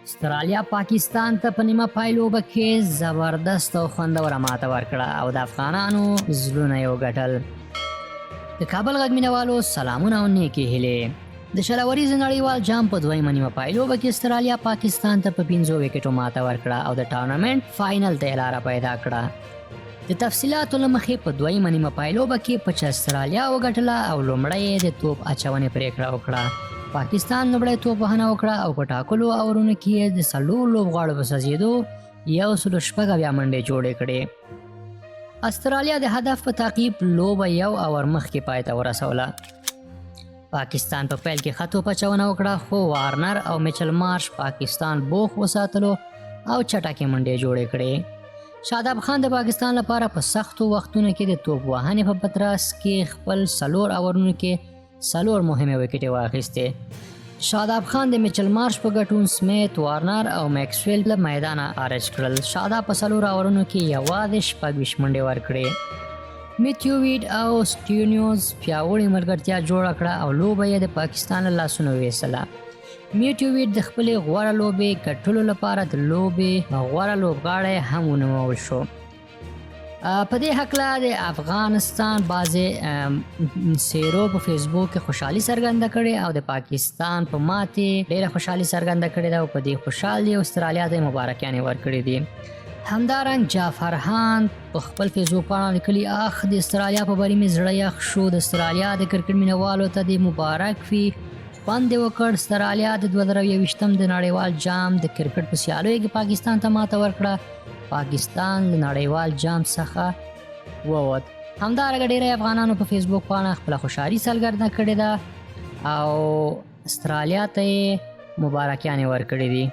استرالیا پاکستان ته په نیمه پایلوبه کې زبردست او خوندوره ماته ورکړه او د افغانانو زړونه یې وګټل. د کابل غږ مینهوالو سلامونه او نیکې هیلې. د 20 اوریز نړیوال جام په دویمه نیمه پایلوبه کې استرالیا پاکستان ته په 5 ویکټو ماته ورکړه او د ټورنمنټ فاینل ته یې لاره پیدا کړه. د تفصیلاتو له مخې په دویمه نیمه پایلوبه کې پچه استرالیا وګټله او لومړی یې د توپ اچونې پرېکړه وکړه. پاکستان لومړی توپ وهنه وکړه او په ټاکلو اورونو کې یې د 4 لوبغاړو په سوځېدو 176 منډې جوړې کړې. استرالیا د هدف په تعقیب لوبه یو اور مخکې پای ته ورسوله. پاکستان په پیل کې ښه توپ اچونه وکړه، خو وارنر او میچل مارش پاکستان بوخ وساتلو او چټکې منډې جوړې کړې. شاداب خان د پاکستان لپاره په سختو وختونو کې د توپ وهنې په پترس کې خپل 4 اورونو کې 4 مهمې ویکټې واخیستې. شاداب خان د میچل مارش په ګټون سمیت، وارنر او میکسویل له میدانه خارج کړل. شاداب په 4 اورونو کې یوازې 26 منډې ورکړې. میتیو ویډ او سټیونیوز پیاوړې ملګرتیا جوړه کړه او لوبه یې د پاکستان له لاسونو ویسله. میتیو ویډ د خپلې غوره لوبې ګټلو لپاره د لوبې غوره لوبغاړی هم ونومول شو. په دې هکله د افغانستان بعضې څیرو په فیسبوک کې خوشحالي څرګنده کړې او د پاکستان په ماتې ډېره خوشحالي څرګنده کړې ده او په دې خوشحال دي او استرالیا ته یې مبارکیانې ورکړې دي. همدارنګ جعفرخان په خپل فیسبوک پاڼه لیکلي: اخ، د استرالیا په بري مې زړه یخ شو، د استرالیا د کرکټ مینهوالو ته دې مبارک وي، خوند یې وکړ. استرالیا د 2021 د نړیوال جام د کرکټ په سیالیو کې پاکستان ته ماته ورکړه. پاکستان له نړیوال جام څخه ووت. همدارنګه ډېری افغانانو په فیسبوک پاڼه خپله خوشحالي څرګنده کړې ده او استرالیا ته یې مبارکیانې ورکړې دي.